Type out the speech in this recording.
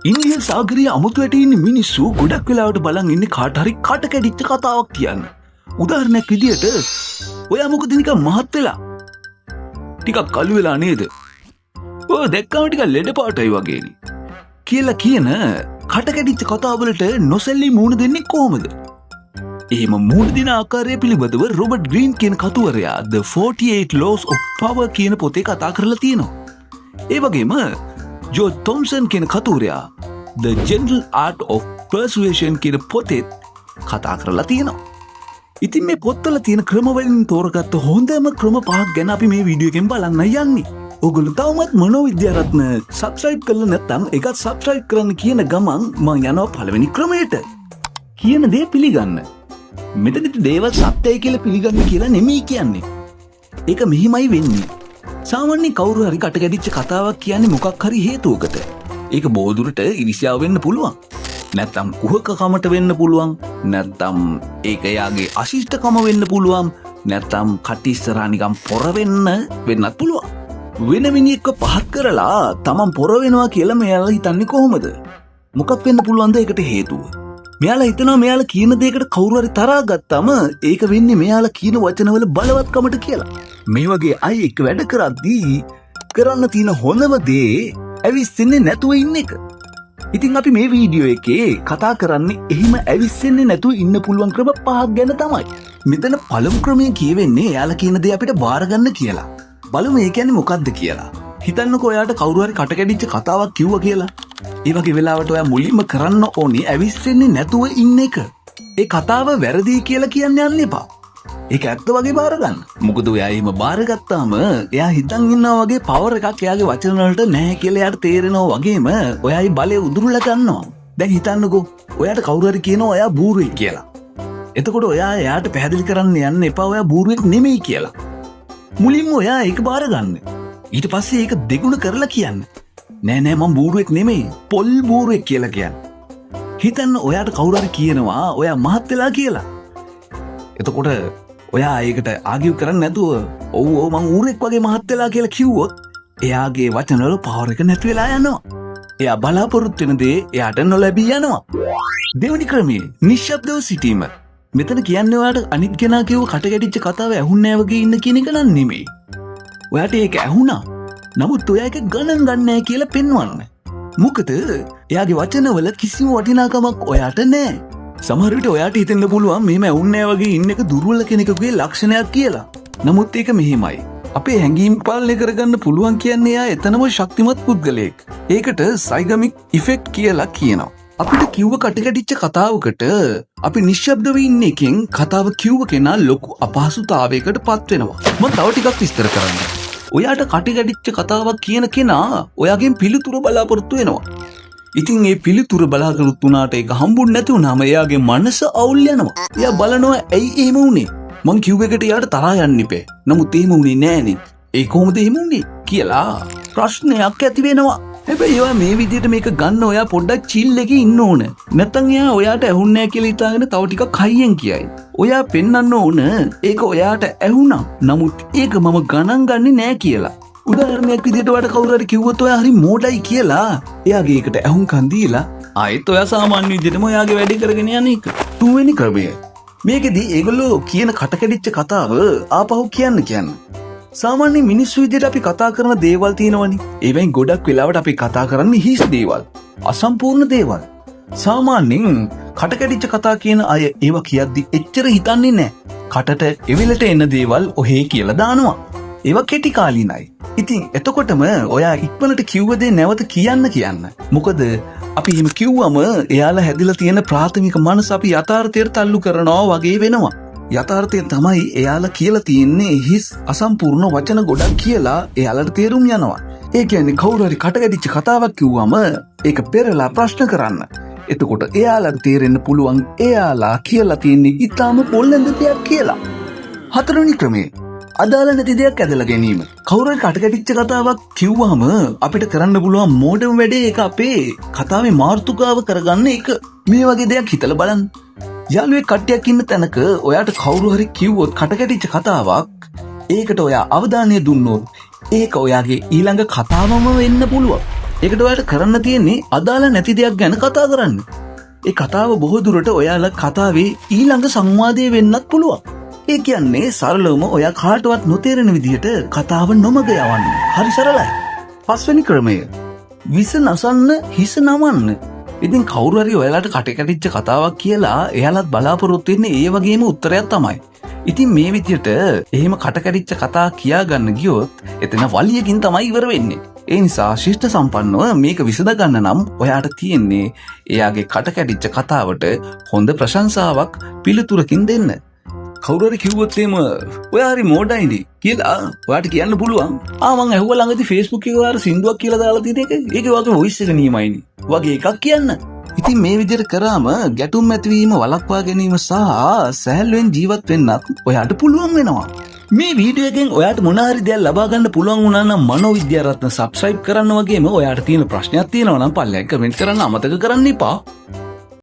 Indian සාගරයේ අමුතු වැටේ ඉන්න මිනිස්සු ගොඩක් වෙලාවට බලන් ඉන්නේ කාට හරි කට කැඩිච්ච කතාවක් කියන්න. උදාහරණයක් විදියට, ඔයා මොකද නිකන් මහත් වෙලා? ටිකක් කළු වෙලා නේද? ඔය දැක්කම ටිකක් ලෙඩ පාටයි වගේනේ. කියලා කියන කට කැඩිච්ච කතාවලට නොසැලී මූණ දෙන්නේ කොහොමද? එහෙම මූණ දෙන ආකාරය පිළිබඳව රොබර්ට් ග්‍රීන් කියන කතුවරයා The 48 Laws of Power කියන පොතේ කතා කරලා තියෙනවා. ඒ වගේම ජෝර්ජ් තොම්සන් කියන කතුවරයා The Gentle Art of Persuasion කියන පොතෙත් කතා කරලා තියෙනවා. ඉතින් මේ පොත්වල තියෙන ක්‍රමවලින් තෝරගත්ත හොඳම ක්‍රම පහක් ගැන අපි මේ වීඩියෝ එකෙන් බලන්න යන්නේ. ඔගොල්ලෝ තවමත් මනෝවිද්‍යාරත්න සබ්ස්ක්‍රයිබ් කරලා නැත්නම් ඒකත් සබ්ස්ක්‍රයිබ් කරන්න කියන ගමන් මං යනවා පළවෙනි ක්‍රමයට. කියන දේ පිළිගන්න. මෙතනදි දේවල් සත්‍යයි කියලා පිළිගන්න කියලා නෙමෙයි කියන්නේ. ඒක මෙහිමයි වෙන්නේ. සාමාන්‍යයෙන් කවුරු හරි කට කැඩිච්ච කතාවක් කියන්නේ මොකක් හරි හේතුවකට. ඒක බොහෝ දුරට ඉරිසියාව වෙන්න පුළුවන්. නැත්තම් කුහකකමට වෙන්න පුළුවන්. නැත්තම් ඒක එයාගේ අශිෂ්ටකම වෙන්න පුළුවන්. නැත්තම් කට ඉස්සරහා නිකන් පොර වෙන්න වෙන්නත් පුළුවන්. වෙන මිනිහෙක්ව පහත් කරලා තමන් පොර වෙනවා කියලා මෙයාලා හිතන්නේ කොහොමද? මොකක් වෙන්න පුළුවන්ද ඒකට හේතුව? මෙයාලා හිතනවා මෙයාලා කියන දෙයකට කවුරු හරි තරහා ගත්තම ඒක වෙන්නේ මෙයාලා කියන වචනවල බලවත්කමට කියලා. මේ වගේ අය එක්ක වැඩ කරද්දී කරන්න තියෙන හොඳම දේ ඇවිස්සෙන්නේ නැතුව ඉන්න එක. ඉතින් අපි මේ වීඩියෝ එකේ කතා කරන්නේ එහෙම ඇවිස්සෙන්නේ නැතුව ඉන්න පුළුවන් ක්‍රම පහක් ගැන තමයි. මෙතන පළමු ක්‍රමය කියවෙන්නේ එයාලා කියන දේ අපිට බාර ගන්න කියලා. බලමු ඒ කියන්නේ මොකද්ද කියලා. හිතන්නකෝ ඔයාට කවුරු හරි කට කැඩිච්ච කතාවක් කිව්වා කියලා. ඒ වගේ වෙලාවට ඔයා මුලින්ම කරන්න ඕනේ ඇවිස්සෙන්නේ නැතුව ඉන්න එක. ඒ කතාව වැරදි කියලා කියන්න යන්න එපා. ඒක ඇත්ත වගේ බාර ගන්න. මොකද ඔයා එහෙම බාරගත්තාම එයා හිතන් ඉන්නවා වගේ පවර් එකක් එයාගේ වචන වලට නැහැ කියලා එයාට තේරෙනවා වගේම ඔයා ඒ බලය උදුරලා ගන්නවා. දැන් හිතන්නකෝ, ඔයාට කවුරු හරි කියනවා ඔයා බූරුවෙක් කියලා. එතකොට ඔයා එයාට පැහැදිලි කරන්න යන්න එපා ඔයා බූරුවෙක් නෙමෙයි කියලා. මුලින්ම ඔයා ඒක බාර ගන්න. ඊට පස්සේ ඒක දෙගුණ කරලා කියන්න. නෑ නෑ, මං බූරුවෙක් නෙමෙයි, පොල් බූරුවෙක් කියලා කියන්න. හිතන්න, ඔයාට කවුරු හරි කියනවා ඔයා මහත් වෙලා කියලා. එතකොට ඔයා ඒකට ආගිව් කරන්නේ නැතුව ඔව් ඔව්, මං ඌරෙක් වගේ මහත් වෙලා කියලා කිව්වොත් එයාගේ වචනවල පවර් එක නැති වෙලා යනවා. එයා බලාපොරොත්තු වෙන දේ එයාට නොලැබී යනවා. දෙවනි ක්‍රමය, නිශ්ශබ්දව සිටීම. මෙතන කියන්නේ ඔයාට අනිත් කෙනා කිව්ව කට කැඩිච්ච කතාව ඇහුන්නේ නෑ වගේ ඉන්න කියන එක නම් නෙමෙයි. ඔයාට ඒක ඇහුණා. නමුත් ඔයා ඒක ගණන් ගන්නෑ නෑ කියලා පෙන්වන්න. මොකද එයාගේ වචනවල කිසිම වටිනාකමක් ඔයාට නෑ. සමහර විට ඔයාට හිතෙන්න පුළුවන් මෙහෙම ඇහුන්නේ නෑ වගේ ඉන්න එක දුර්වල කෙනෙකුගේ ලක්ෂණයක් කියලා. නමුත් ඒක මෙහෙමයි. අපේ හැඟීම් පාලනය කරගන්න පුළුවන් කියන්නේ එයා එතනම ශක්තිමත් පුද්ගලයෙක්. ඒකට සයිගානික් ඉෆෙක්ට් කියලා කියනවා. අපිට කිව්ව කටකැඩිච්ච කතාවකට අපි නිශ්ශබ්දව ඉන්න එකෙන් කතාව කිව්ව කෙනා ලොකු අපහසුතාවයකට පත් වෙනවා. මම තව ටිකක් විස්තර කරන්න. ඔයාට කටකැඩිච්ච කතාවක් කියන කෙනා ඔයාගෙන් පිළිතුර බලාපොරොත්තු වෙනවා. ඉතින් ඒ පිළිතුර බලාපොරොත්තු වුණාට ඒක හම්බුනේ නැති වුණාම එයාගේ මනස අවුල් යනවා. එයා බලනවා, ඇයි එහෙම වුනේ? මං කිව්ව එකට එයාට තරහා යන්න එපා. නමුත් එහෙම වුනේ නෑනේ. ඒ කොහොමද එහෙම වුනේ කියලා ප්‍රශ්නයක් ඇති වෙනවා. හැබැයි ඔයා මේ විදිහට මේක ගන්න ඔයා පොඩ්ඩක් චිල් එකේ ඉන්න ඕන. නැත්තම් එයා ඔයාට ඇහුන්නේ නෑ කියලා හිතාගෙන තව ටිකක් හයියෙන් කියයි. ඔයා පෙන්වන්න ඕන ඒක ඔයාට ඇහුණා. නමුත් ඒක මම ගණන් ගන්නේ නෑ කියලා. උදාහරණයක් විදිහට ඔයාට කවුරු හරි කිව්වොත් ඔයා හරි මෝඩයි කියලා, එයාගේ ඒකට ඇහුම්කන් දීලා ආයෙත් ඔයා සාමාන්‍ය විදිහටම ඔයාගේ වැඩේ කරගෙන යන එක. තුන්වෙනි ක්‍රමය. මේකෙදි ඒගොල්ලෝ කියන කටකැඩිච්ච කතාව ආපහු කියන්න කියන්න. සාමාන්‍ය මිනිස්සු විදිහට අපි කතා කරන දේවල් තියෙනවනේ. ඒවෙන් ගොඩක් වෙලාවට අපි කතා කරන්නේ හිස් දේවල්. අසම්පූර්ණ දේවල්. සාමාන්‍යයෙන් කටකැඩිච්ච කතා කියන අය ඒවා කියද්දි එච්චර හිතන්නේ නෑ. කටට එවෙලට එන දේවල් ඔහේ කියලා දානවා. ඒවා කෙටි කාලීනයි. ඉතින් එතකොටම ඔයා ඉක්මනට කිව්ව දේ නැවත කියන්න කියන්න. මොකද අපි එහෙම කිව්වම එයාලා හැදිලා තියෙන ප්‍රාථමික මනස අපි යථාර්ථයට තල්ලු කරනවා වගේ වෙනවා. යථාර්ථය තමයි එයාලා කියලා තියෙන්නේ හිස් අසම්පූර්ණ වචන ගොඩක් කියලා එයාලට තේරුම් යනවා. ඒ කියන්නේ කවුරු හරි කටකැඩිච්ච කතාවක් කිව්වම ඒක පෙරලා ප්‍රශ්න කරන්න. එතකොට එයාලට තේරෙන්න පුළුවන් එයාලා කියලා තියෙන්නේ ඉතාම පොල්ලෙන්ද දෙයක් කියලා. හතරවෙනි ක්‍රමය, අදාළ නැති දෙයක් ඇදලා ගැනීම. කවුරු හරි කටකැඩිච්ච කතාවක් කිව්වහම අපිට කරන්න පුළුවන් මෝඩම වැඩේ ඒක අපේ කතාවේ මාතෘකාව කරගන්න එක. මේ වගේ දෙයක් හිතලා බලන්න. යාළුවෙක් කට්ටියක් ඉන්න තැනක ඔයාට කවුරු හරි කිව්වොත් කටකැඩිච්ච කතාවක්, ඒකට ඔයා අවධානය දුන්නොත් ඒක ඔයාගේ ඊළඟ කතාවම වෙන්න පුළුවන්. ඒකට ඔයාලට කරන්න තියෙන්නේ අදාළ නැති දෙයක් ගැන කතා කරන්න. ඒ කතාව බොහෝ දුරට ඔයාලා කතාවේ ඊළඟ සංවාදය වෙන්නත් පුළුවන්. ඒ කියන්නේ සරලවම ඔයා කාටවත් නොතේරෙන විදිහට කතාව නොමග යවන්න. හරි සරලයි. පස්වෙනි ක්‍රමය. විස නසන්න හිස නමන්න. ඉතින් කවුරු හරි ඔයාලට කට කැඩිච්ච කතාවක් කියලා එයාලත් බලාපොරොත්තු වෙන්නේ ඒ වගේම උත්තරයක් තමයි. ඉතින් මේ විදිහට එහෙම කට කැඩිච්ච කතා කියා ගන්න ගියොත් එතන වලියකින් තමයි ඉවර වෙන්නේ. ඒ නිසා ශිෂ්ට සම්පන්නව මේක විසඳ ගන්න නම් ඔයාට තියෙන්නේ එයාගේ කට කැඩිච්ච කතාවට හොඳ ප්‍රශංසාවක් පිළිතුරකින් දෙන්න. කවුරු හරි කිව්වොත් එහෙම ඔයා හරි මෝඩයිනේ කියලා ඔයාට කියන්න පුළුවන්. ආ, මං ඇහුවා ළඟදී Facebook එකේ ඔයා අර සින්දුවක් කියලා දාලා තියෙන එක. ඒකේ ඔයාගේ වොයිස් එක නියමයිනේ වගේ එකක් කියන්න. ඉතින් මේ විදිහට කරාම ගැටුම් ඇතිවීම වළක්වා ගැනීම සහ සැහැල්ලුවෙන් ජීවත් වෙන්නත් ඔයාට පුළුවන් වෙනවා. මේ වීඩියෝ එකෙන් ඔයාට මොන හරි දෙයක් ලබා ගන්න පුළුවන් වුණා නම් මනෝවිද්‍යාරත්න සබ්ස්ක්‍රයිබ් කරන්න වගේම ඔයාට තියෙන ප්‍රශ්නයක් තියෙනවා නම් පල්ලෙහායින් කමෙන්ට් කරන්න අමතක කරන්න එපා.